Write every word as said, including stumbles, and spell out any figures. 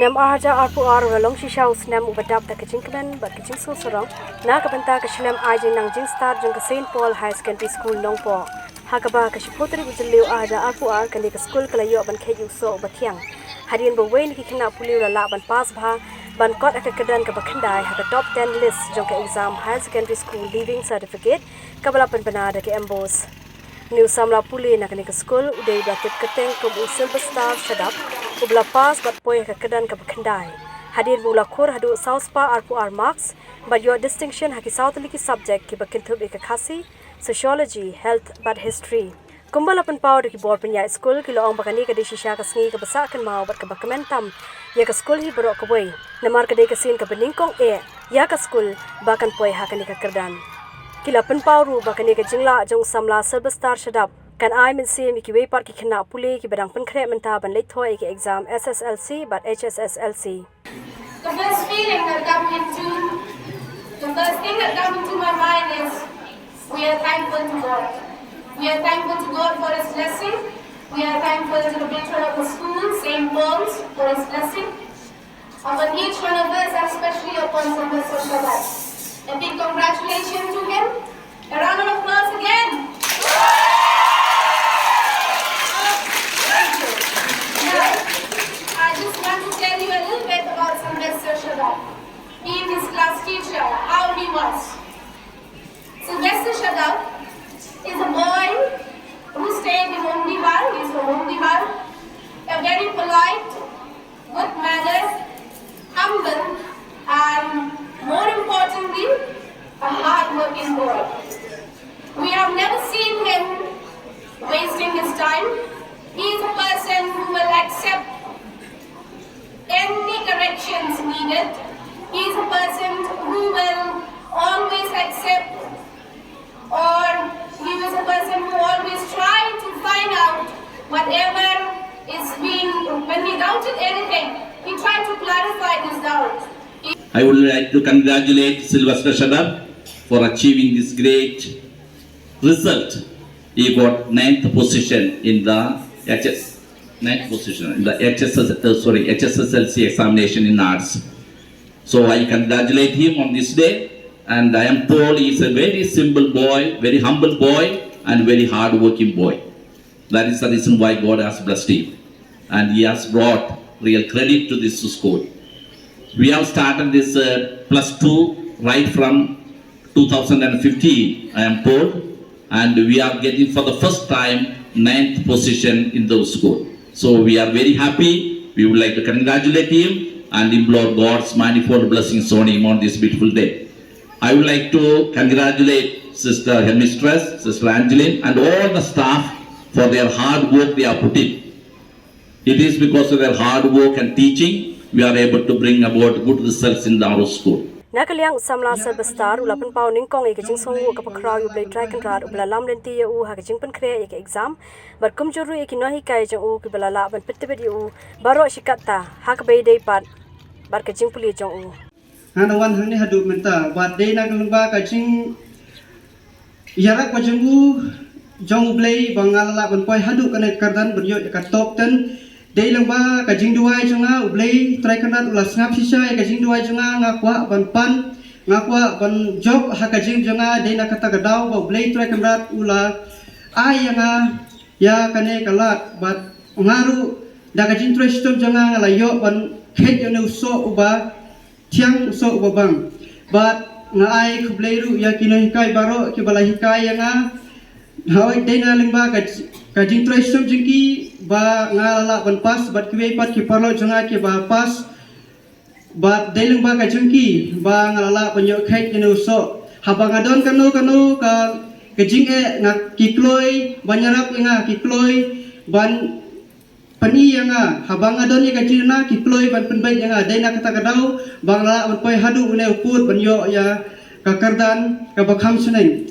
Snem arhajar arphew ar u la long shisha u snem uba dap da ka jingkmen bad ka jingsngewsarong na ka bynta ka shlem ai jingnang jingstad jong ka Saint Paul Higher Secondary School Nongpoh, ha kaba ka shiphew tarik u Jylliew arhajar arphew ar kane ka skul ka la ïoh ban kheit ïa u soh uba thiang, hadien ba uwei na ki khynnah pule u la lah ban pass bha, ban kot ha ka kyrdan kaba khyndai ha ka top ten list jong ka exam Higher Secondary School Leaving Certificate kaba la pynbna da ka MBOSE. Une u samla pule na kane ka skul u dei ba la tip kyrteng kum u Sylvester Shadap, uba la pass bad poi ha ka kyrdan kaba khyndai, hadien ba u la khur haduh saw spah arphew ar marks bad ïoh distinction ha ki saw tylli ki subject kiba kynthup ïa ka Khasi, Sociology, Health bad History. Kumba la pynpaw da ki bor pynïaid skul, ki la ong ba kane ka dei shisha ka sngi kaba sah kynmaw bad kaba kmen tam ïa ka skul hi baroh kawei, namar ka dei ka sien kaba nyngkong eh ïa ka skul ba kan poi ha kane ka kyrdan. Ki la pynpaw ruh ba kane ka jinglah jong u samla Sylvester Shadap kan ai mynsiem ïa kiwei pat ki khynnah pule kiba dang pynkhreh mynta ban leit thoh ïa ka exam SSLC bad HSSLC. The first feeling that come into, the first thing that come into my mind is we are thankful to God. We are thankful to God for His blessing. We are thankful to the patron of the school, Saint Paul's, for his blessing upon each one of us, and especially upon Professor Shadap. A big congratulations to him. A round of applause again. Thank you. Now, I just want to tell you a little bit about Sylvester Shadap. Being his class teacher, how he was. Sylvester Shadap is a boy who stayed in Umdihar. He's from Umdihar. A very polite, good manners, humble, and more importantly, a hard-working boy. We have never seen him wasting his time. He is a person who will accept any corrections needed. He is a person who will always accept, or he was a person who always tried to find out whatever is being, when he doubted anything, he tried to clarify this doubt. I would like to congratulate Sylvester Shadap for achieving this great result. He got ninth position in the H S, ninth position in the H S S, uh, sorry, H S S L C examination in arts. So I congratulate him on this day, and I am told he is a very simple boy, very humble boy, and very hard-working boy. That is the reason why God has blessed him, and he has brought real credit to this school. We have started this uh, plus two right from two thousand fifteen, I am told, and we are getting for the first time ninth position in the school. So we are very happy. We would like to congratulate him and implore God's manifold blessings on him on this beautiful day. I would like to congratulate Sister Headmistress, Sister Angeline, and all the staff for their hard work they have put in. It is because of their hard work and teaching we are able to bring about good results in our school. Na ka liang u samla Sylvester u la pynpaw nyngkong ïa ka jingsngewnguh kaba khraw ïa u Blei Trai Kynrad uba la lam lynti ïa u ha ka jingpynkhreh ïa ka exam, bad kumjuh ruh ïa ki nonghikai jong u kiba la lah ban pyntbit ïa u baroh shi katta ha kaba ïadei pat bad ka jingpule jong u. Nga da wan hangne haduh mynta bad dei na ka lyngba ka jing ïarap ka jong u, jong u Blei ba nga la lah ban poi haduh kane ka kyrdan ban ïoh ïa ka top ten. Dei lyngba ka jingduwai jong nga, u Blei Trai Kynrad u la sngap shisha ïa ka jingduwai jong nga, nga kwah ban pan, nga kwah ban jop ha ka jing jong nga, dei na kata ka daw ba u Blei Trai Kynrad u la ai ïa nga ïa kane ka lad bad nga ruh da ka jingtrei shitom jong nga nga la ïoh ban kheit ïa une u soh uba thiang, u soh uba bang. Bad nga ai khublei ruh ïa ki nonghikai baroh kiba la hikai ïa nga. Hooid, dei na lyngba ka, ka jingtrei shitom jong ki ba nga la lah ban pass bad kiwei pat ki paralok jong nga kiba pass. Bad dei lyngba ka jong ki ba nga la lah ban ïoh kheit ïa une u soh. Haba nga don kano kano ka, ka jingeh, nga, ki kloi ban ïarap ïa nga, ki kloi ban pyni ïa nga. Haba nga don ïa ka jingduna, ki kloi ban pynbeit ïa nga. Dei na kata ka daw ba nga la lah ban poi haduh une u pud ban ïoh ïa ka kyrdan kaba kham shneng.